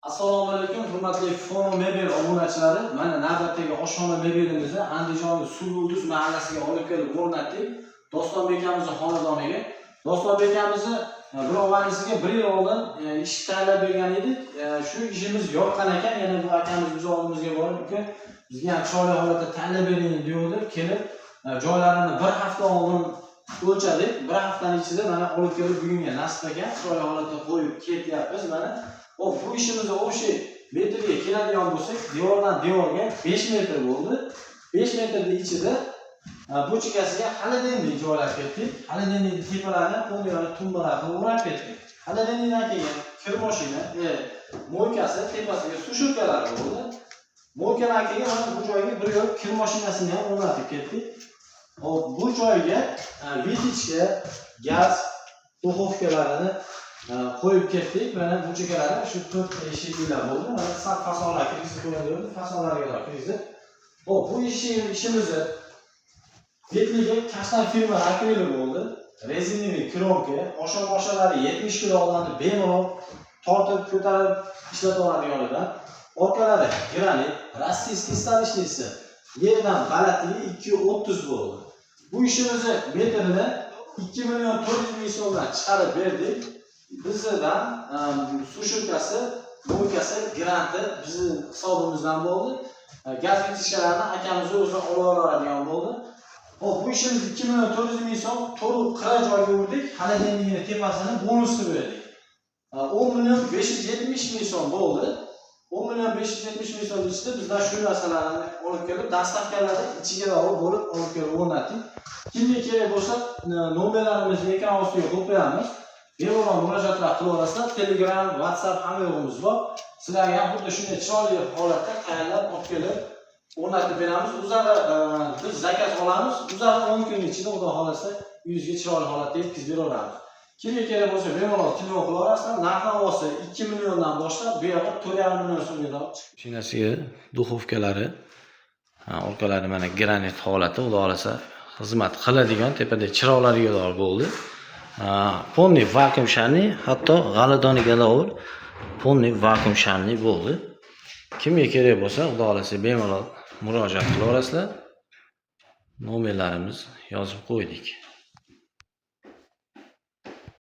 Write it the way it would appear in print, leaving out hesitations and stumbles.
Assalomu alaykum, hurmatli Fono Mebel obunachilari. Mana, navbatdagi oshxona mebelimizni Andijonning Suv Yulduz mahallasiga olib kelib o'rnatdik. Dostonbek akamizni xonadoniga. Dostonbek akamizni bir og'aynisiga bir yil oldin ish tayyorlab bergan edik. Shu ishimiz yoqqan ekan, yana bu akamiz biz oldimizga borib, "Uka, bizga ham chiroyli holatda tayyorlab bering", deydi. Kelib joylarini bir hafta oldin o'lchadik. Bir haftani ichida mana olib kelib, bugunga nasib ekan, chiroyli holatda qo'yib ketyapmiz mana. Hop, bu ishimizni общий metrga keladigan bo'lsak, devordan devorga 5 metr bo'ldi. 5 metrni ichida bu chekasiga холодильник joylab ketdik. Холодильник tepalarini полный tumbalar qilib o'rab ketdik. Холодильник dan keyin kir mashina, мойка si, tepasiga сушилка lar bo'ldi. Мойка dan keyin mana bu joyga bir yo'l kir mashinasini ham o'rnatib ketdik. Hop, bu joyga вытяжка, gaz, духовка larini qo'yib ketdik. Mana bu chekalari shu to'rtta eshiklar bo'ldi. Mana sal fasonlar kirgizib qo'yildi, fasonlarga kirgizib. Hop, bu ishimizni betligi Kashtan firma akrili bo'ldi. Резиновый кромка, oshon oshalari 70 kilo odamni bemalol tortib, ko'tarib ishlata oladiganidan. Orqalari granit, российский столешница, yerdan balandligi 2,30 bo'ldi. Bu ishimizni metrini 2 million 400 ming so'mdan chiqarib berdik. Bizdan сушилка si, мойка si, granti bizni hisobimizdan bo'ldi. Gaz вытяжка larni akamiz o'zi olib oladigan bo'ldi. Hop, bu ishimiz 2 million 400 ming so'm, to'liq qira joyga urdik. Холодильник ini tepasini bonus qilib berdik. 10 million 570 ming so'm bo'ldi. 10 million 570 ming so'm ichida bizlar shu narsalarni olib kelib, доставка lari ichiga bo'lib olib kelib o'rnatdik. Kimga kerak bo'lsa, nomerlarimizni ekran ostiga qo'yib qo'yamiz. Bemalol murojaatlar qilaverasizlar. Telegram, WhatsApp, hamma yo'g'imiz bor. Sizlarga ham xuddi shunday chiroyli holatda tayyorlab olib kelib o'rnatib beramiz. Uzog'i biz заказ olamiz. Uzog'i 10 kun ichida, Xudo xohlasa, uyingizga chiroyli holatda yetkazib beraveramiz. Kimga kerak bo'lsa, bemalol telefon qilaverasizlar. Narx navosi 2 milliondan boshlab bu yoqqa 4,5 million so'mga. Mashinasiga духовка lari, orqalari mana granit holati, Xudo xohlasa, xizmat qiladigan, tepada chiroqlariga bo'ldi. Полный vakuum shamli, hatto g'aladoniga полный vakuum shamli bo'ldi. Kimga kerak bo'lsa, Xudo xohlasa, bemalol murojaat qilaverasizlar. Nomerlarimiz yozib qo'ydik.